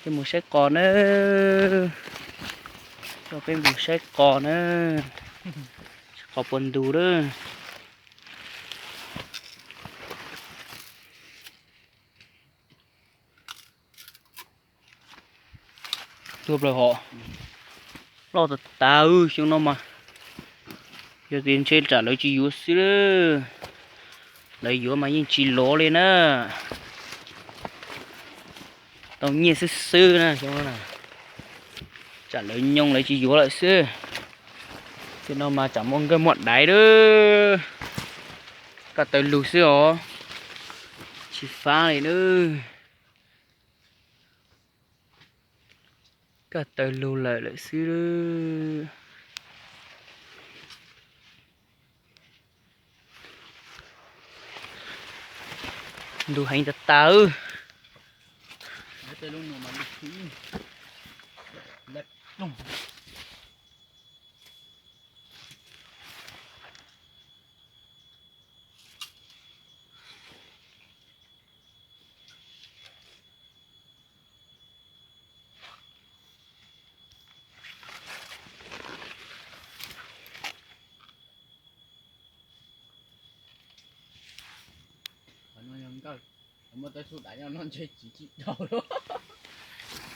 Peb mus saib qos nawb. Coj peb mus saib qos nawb. Saib qos puag ntus lawm. Tuag plaws hos. Loj tas tas xyoo no mas. Yog tias ntshe tsam lawv tsis yuav xwb. Lawv yuav mas yeej tsis lov li na. Tau nyiaj xwb xwb na xyoo no na. Tsam lawv nyoo lawv tsis yuav lawm xwb. Xyoo no mas tsam muaj nkawj muaj daiv lawm. Kaj taw lug xwb os. Tsis fab li na. Kaj taw lug lawm lawm xwb. Ntu heev tas tas.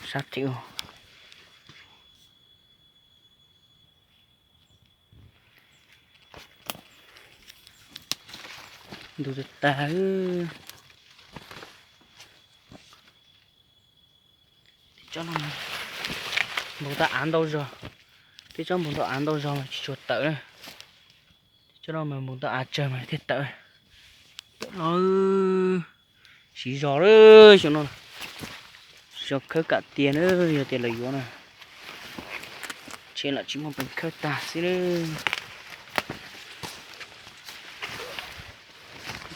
Sab tim. Ntu tag tag. Tsob no npau taws av ntau zog. Tib tsob npau taws av ntau zog mas tsis tshua tawm na. Tib tsob no mas npau taws av tsawg mas thiaj tawm. Cov no siv zog lawm xyoo no. Siv zog khawb kam tiag na, yog tias lawv yuav na. Ntshe lam tsis muaj peev khawb tag xwb na.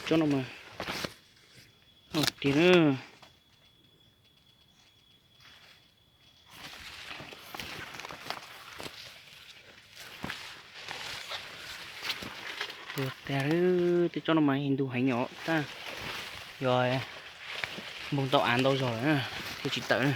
Tsob no mas tiag na. Tuag tag lawm, tej tsob no mas ntu heev os, tab yog npau taws av ntau zog lawm thiaj tsis tawm na.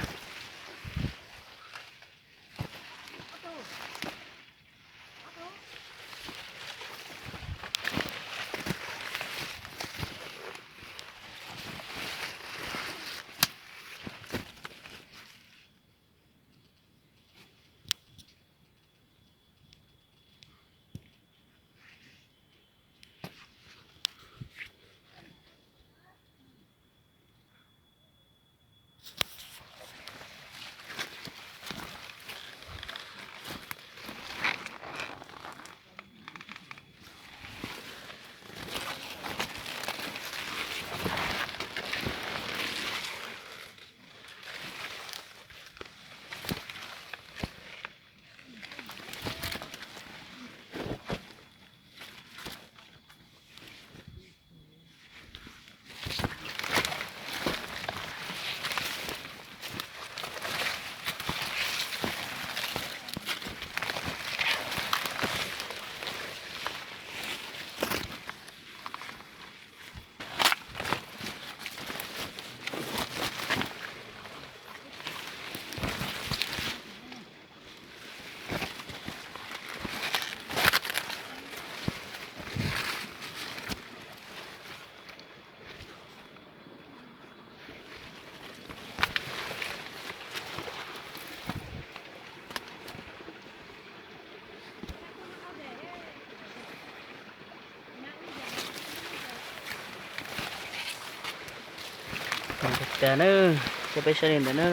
Tag na, coj peb saib li ntawd na.